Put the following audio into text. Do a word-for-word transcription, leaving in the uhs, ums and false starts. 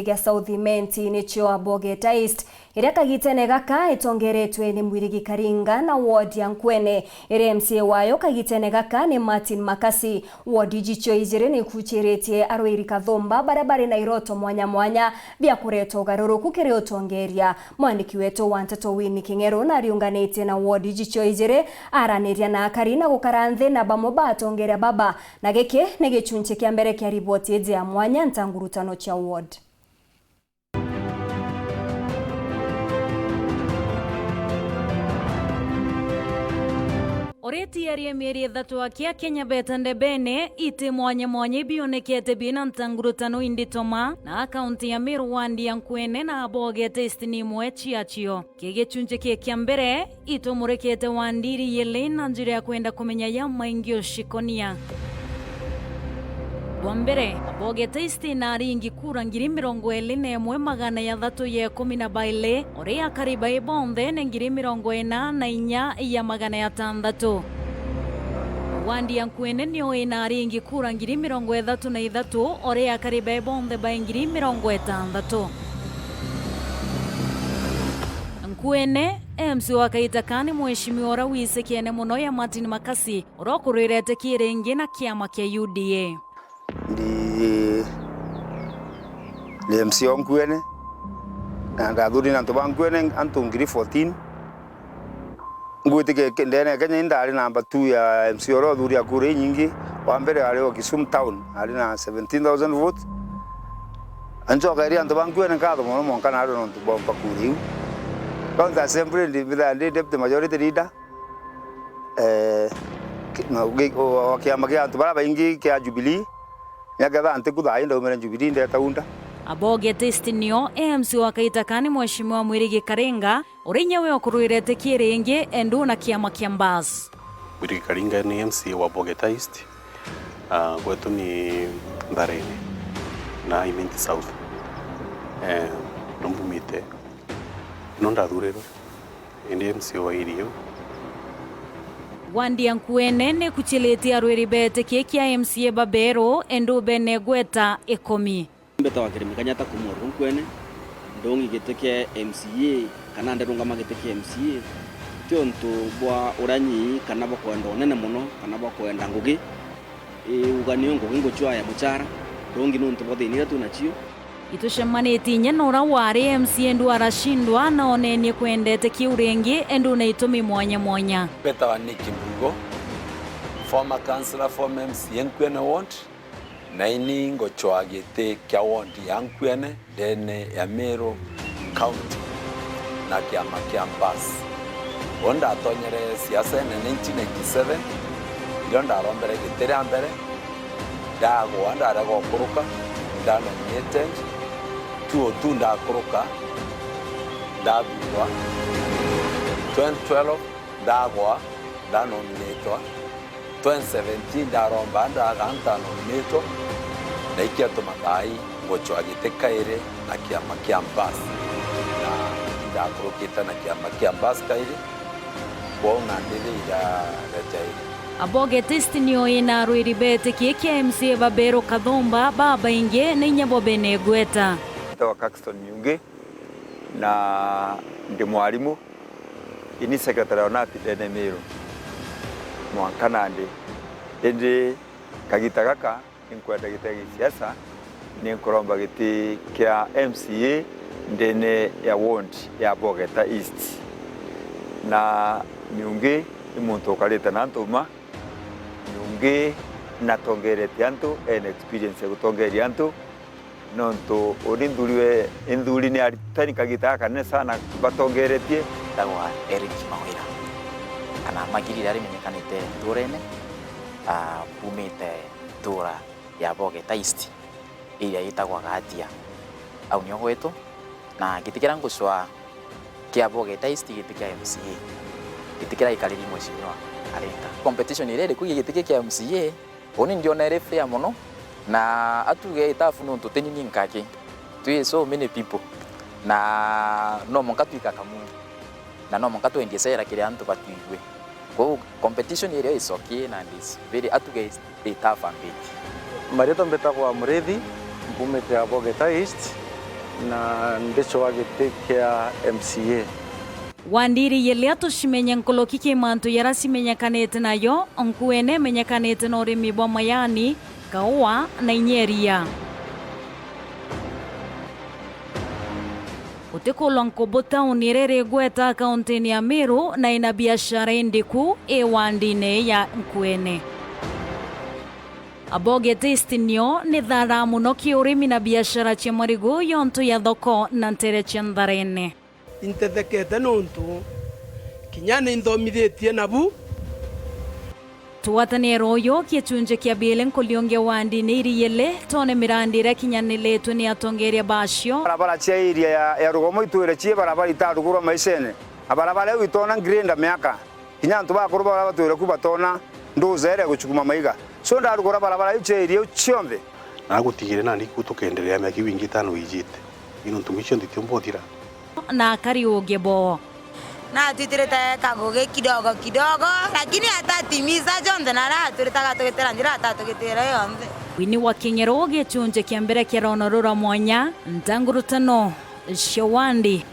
gia South Imenti nicio Abogeta East, iria kagitene gaka itongeretwe ni Mwirigi Karinga na ward ya Nkwene, iria M C A wayo kagitene gaka ni Martin Makasi. Ward iji cio ijiri ni ikuchiritie arwiri kathumba baria bari na iroto mwanya mwanya bia kureta ugaruruku kiri utongeria. Mwandiki wetu wa nteto Winnie King'eru nariunganitie na ward iji cio ijiri, araniria na akari na gukara nthi na bamwe ba atongeria baba, na giki ni gichunchi kia mbere kia riboti iji ya mwanya ntangurutano cia ward. Oreti aria mieri ithatu akia Kenya beta ndebene, iti mwanya mwanya ibionekete bina ntangurutano inditoma na akaunti ya Meru wandi ya Nkwene na Abogeta East ni imwe ciacio. Ki gichunchi kia kia mbere, itumurekete wandi iri yeli na njira ya kwenda kumenya ya maingi ucikonia. Bwa mbere, Abogeta East na aringi kura ngiri mirongo iri na imwe magana ya thatu ya ikumi na bairi, ori akari bai bonthe ni ngiri mirongo ina na inya ya magana ya tantatu. Wandi ya Nkwene niyo ina aringi kura ngiri mirongo ithatu na ithatu, ori akari bai bonthe bai ngiri mirongo itantatu. Nkwene, M C A wa kaita ka ni mheshimiwa uria wisikene mono ya Martin Makasi, uria ukurwirete ki ringi na kiama kia U D A. Ndi, ndi M C A o Nkwene, na ndathuri na antu ba Nkwene antu ngiri fourteen. Ngwitikia ke-, ndene ya Kenya, indari namba two ya M C A uria uthuri akura inyingi. Wa mbere ari o Kisumu Town, ari na seventeen thousand votes. Ancoka iri antu ba Nkwene nkatho mono mwanka nari nontu bwa mpakura iu. County Assembly ndi mbithaa ndi deputy majority leader. Eh, ki-, na gi-, o, o kiama kia antu baria baingi kia Jubilee, nyaketha ntiku thaa ii ndaumire Jubilee ndeta unda. Abogeta East nio M C A wa kaita ka ni mheshimiwa Mwirigi Karinga, uria inya we ukurwirete ki ringi endu na kiama kia Mbas. Mwirigi Karinga ni M C A wa Bogeta East. Ah, gwetu ni Ntharene na Imenti South. Eh, no mbumite, no ndathurirwe, indi M C A wa irio. Wandi ya Nkwene ni kuchilitie arwiri bete ki kia M C A baberu, endu bene gweta ikumi. Mbetawa Kirimi Kanyata kuuma Ruku Nkwene, ndongi giti kia M C A, kana ndirungama giti kia M C A, ti untu bwa uranyi kana bwa kwenda unene mono, kana bwa kwenda ngugi. Ii, uga niyo ngugi ngucwaya muchara, ndongi ni untu bwa thina iria twi nacio. Itucemanitie inya na uria wari M C A endu arashindwa, na onenie kwendete kiu ringi, endu na itumi mwanya mwanya. Mbetawa Nick Mbugo, former councillor, former M C A Nkwene Ward. Na ini ngucwaa giti kia wondi ya Nkwene ndene ya Meru County na kiama kia Mbas. Uu ndatonyere siasene nineteen ninety-seven, irio ndarombere giti ria mbere, ndagwa, ndarega gukuruka, ndanominated, two oh two ndakuruka, ndathurwa, twenty twelve ndagwa, ndanominatwa, twenty seventeen ndaromba ndaga ntanominatwa, na ikiatuma thaai ngucwaa giti kairi na kiama kia Mbas, na indakurukite na kiama kia Mbas kairi, kwou nandi ithia irareteire. Abogeta East nio ina arwiri bete ki kia M C A baberu kathumba babaingi na inya bo bene igweta. Mbetawa Caxton Miungi na ndi mwarimu. Ini secretary wa nati ndene Meru mwanka nandi. Indi kagita gaka ninkwenda giti gia gisiasa, ninkuromba giti kia M C A ndene ya ward ya Bogeta East. Na Miungi ni muntu ukarite na antu uma, Miungi natongeretie antu, ena experience ya gutongeria antu, nontu uni nthuri we, nthuri ni aritani kagita gaka kanene sana batongeretie. Ndagwa Eric Mawira, kana Magiri iria rimenyekanite nturene, ah, mbumite ntura ya Bogeta East, iria itagwa Gatia. Au nio gwetu, na giti kiria ngucwaa kia Bogeta East giti kia M C A, giti kiria gikariri mheshimiwa Karinga. Competition iria iri ku giti kia M C A, uni ndiona iri fair mono, na atuge itafu nontu tini ni nkaki. Twi so many people, na no mwanka twika kamwe, na no mwanka twendie cera kiri antu batwigue. Kwou competition iria icokie na is very, atuge is a tough and bit. Maritwa mbitagwa Murithi, mbumite Abogeta East, Na ndicwa giti kia M C A. Wandiri yelia tucimenye nkuruki ki mantu yara cimenyekanite nayo, nkuene imenyekanite na urimi bwa majani, kaua na inya iria. Gutikulwa nkubu tauni iria iri igweta kauntini ya Meru na ina biashara indiku i wandine ya nkuene. Aboge Taste nio ni tharaa muno ki urimi na biashara cia marigu yontu ya thoko na ntere cia ntharene. Intethekete nontu kinya ni nthomithitie nabu. Tugwataniro uyu kichunji kia biili nkuriungia wandini iri yili, twone mirandi iria ikinyaniritwe ni atongeria bacio. Barabara cia area ya, ya rugomo itwire cii barabara itarugurwa maishene, na barabara iu itona grader miaka. Kinya antu bakuru baria batwire ku batona nduza iria igucukuma maiga. So ndarugura barabara iu cia area iu cionthe. Na gutigire nandi ku tukenderea miaka iu ingi itano ijite. Ino ntungi cionthe itiumba uthira. Na akari uge bo. Natwitirite kagugi kidogo kidogo, lakini atatimiza jonthe na aria atwiritaga tugitira njira atatugitira yonthe. Wini wa King'ero gichunji kia mbere kia rono rura mwanya, ntangurutano cia wandi.